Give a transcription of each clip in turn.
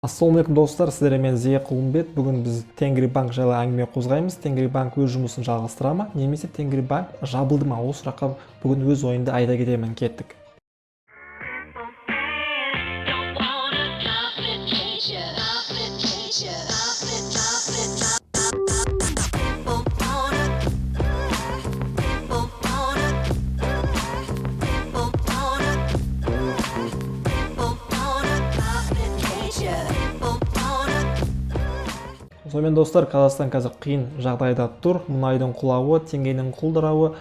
Ассалаумағалейкум, достар! Сіздермен Зия Құлымбет. Бүгін біз Тенгри Банк жайлы әңгіме қозғаймыз. Тенгри Банк өз жұмысын жалғастыра ма немесе Тенгри Банк жабылды ма? Ол сұраққа бүгін өз ойымды айта кетемін. Кеттік! Don't wanna complicate ya, complicate ya, complicate. People wanna, people wanna, people wanna, people wanna complicate ya. People wanna. Сонымен, достар, Қазақстан қазір қиын жағдайда тұр. Мұнайдың құлауы, теңгенің құлдырауы,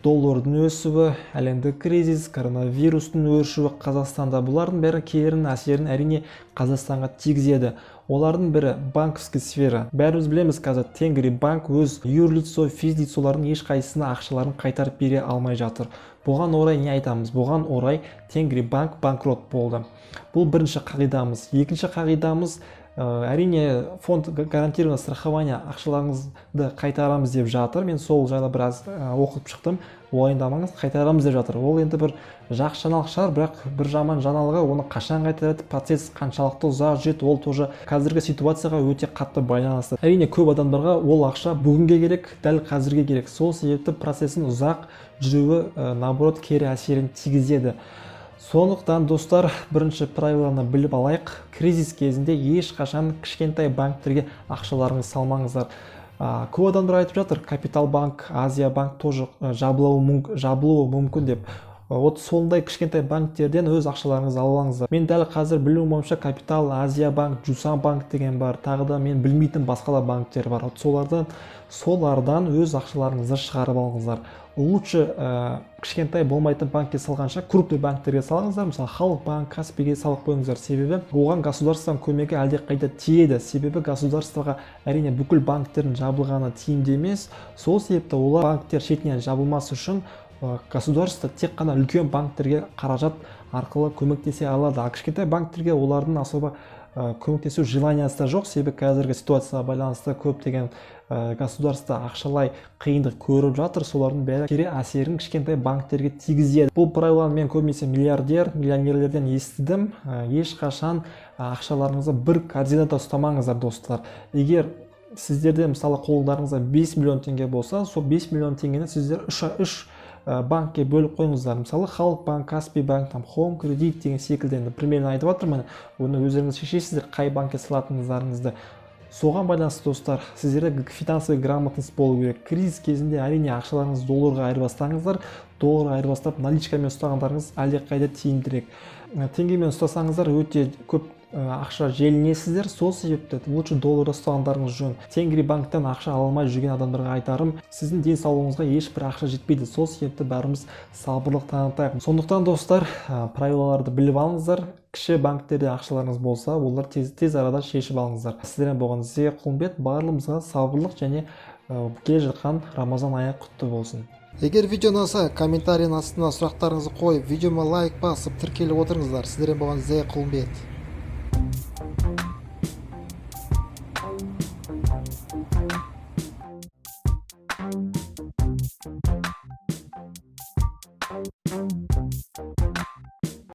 доллардың өсуі, әлемдік кризис, коронавирустың өршуі Қазақстанда, бұлардың бәрі керін әсерін, әрине, Қазақстанға тигізеді. Олардың бірі – банковский сфера. Бәріміз білеміз, қазір Тенгри Банк өз юрлицо, физлицолардың ешқайсысына ақшаларын қайтарып бере алмай жатыр. Бұған орай не айтамыз? Бұған орай Тенгри Банк банкрот болды. Бұл бірінші қағидамыз. Екінші қағидамыз, әрине, фонд гарантированного страхования ақшаларыңызды қайтарамыз деп жатыр. Мен сол жайлы біраз оқып шықтым, уайымдамаңыз, қайтарамыз деп жатыр. Ол енді бір жақсы жаңалық шығар, бірақ бір жаман жаңалығы – оны қашан қайтарады, процесс қаншалықты ұзақ жүреді, ол тоже қазіргі ситуацияға өте қатты байланысты. Әрине, көп адамдарға ол ақша бүгінге керек, дәл қазірге керек. Сол себепті процесстің ұзақ жүруі, наоборот, кері әсерін тигізеді. Сондықтан, достар, бірінші правиланы біліп алайық: кризис кезінде ешқашан кішкентай банктерге ақшаларыңызды салмаңыздар. Көп адамдар айтып жатыр, Капитал Банк, Азия Банк тоже жабылуы мүмкін деп. Вот сондай кішкентай банктерден өз ақшаларыңызды алып алыңыздар. Мен дәл қазір білуім бойынша, Капитал, Азия Банк, Жусан Банк деген бар, тағы да мен білмейтін басқа да банктер бар. Вот солардан өз ақшаларыңызды шығарып алыңыздар. Лучше кішкентай болмайтын банкке салғанша, крупный банктерге салыңыздар. Мысалы, Халық Банк, Каспиге салып қойыңыздар, себебі оған государствоның көмегі әлдеқайда тиеді. Себебі государствоға, әрине, бүкіл банктердің жабылғаны тиімді емес. Сол себепті олар банктер шетінен жабылмас үшін государство тек қана үлкен банктерге қаражат арқылы көмектесе алады, ал кішкентай банктерге олардың особо көмектесу желаниясы да жоқ. Себебі қазіргі ситуацияға байланысты көптеген государство ақшалай қиындық көріп жатыр. Солардың бәрі кері әсерін кішкентай банктерге тигізеді. Бұл правиланы мен көбінесе миллиардер, миллионерлерден естідім. Ешқашан ақшаларыңызды бір корзинада ұстамаңыздар, достар. Егер сіздерде, мысалы, қолдарыңызда 5 миллион теңге болса, сол 5 миллион теңгені сіздер үш банкке бөліп қойыңыздар. Мысалы, Халық Банк, Каспий Банк, там Хоум Кредит деген секілді. Енді примерно айтып жатырмын, оны өздеріңіз шешесіздер қай банкке салатыныңыздарыңызды. Соған байланысты, достар, сіздерде финансовый грамотность болу керек. Кризис кезінде, әрине, ақшаларыңызды долларға айырбастаңыздар. Долларға айырбастап, наличкамен ұстағандарыңыз әлдеқайда тиімдірек. Теңгемен ұстасаңыздар, өте көп ақша желінесіздер. Сол себепті лучше долларда ұстағандарыңыз жөн. Тенгри Банктен ақша ала алмай жүрген адамдарға айтарым: сіздің денсаулығыңызға ешбір ақша жетпейді. Сол себепті бәріміз сабырлық танытайық. Сондықтан, достар, правилаларды біліп алыңыздар. Кіші банктерде ақшаларыңыз болса, олар тез арада шешіп алыңыздар. Сіздермен болған Зия Құлымбет. Барлығымызға сабырлық және келе жатқан Рамазан айы құтты болсын! Егер видео ұнаса, комментарийдің астына сұрақтарыңызды қойып, видеома лайк басып, тіркеліп отырыңыздар. Сіздермен болған Зия Құлымбет.